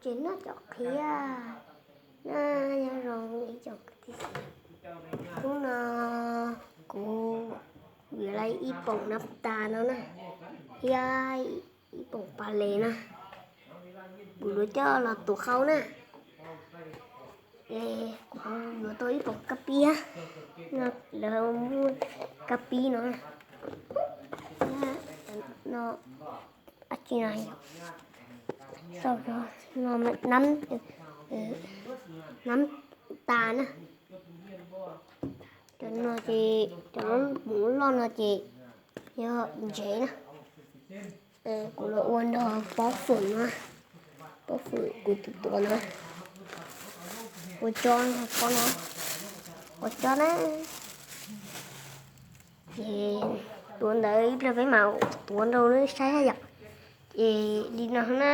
Ces noj cov qhiav na, nyob zoo ib tsoom kwv tij. Hnub no kuv yuav lawv ib poom nab tas no na, thiab ib poom pas les na, kuv yuav coj los tuav qhau na. Es kuv yuav tau ib poom kab pib, no lawv muaj kab pib no, no, no, no, nab tas na. Cov no ces cov poom loj no ces yog ntsev na. Kuv los ua nrog pob fwm no, pob fwm kuv tus tuav no, ua tsob pob no, ua tsob na. Ces tuav ntawd ib pliag peb mam tuav rau nej saib yom. Ces li no na.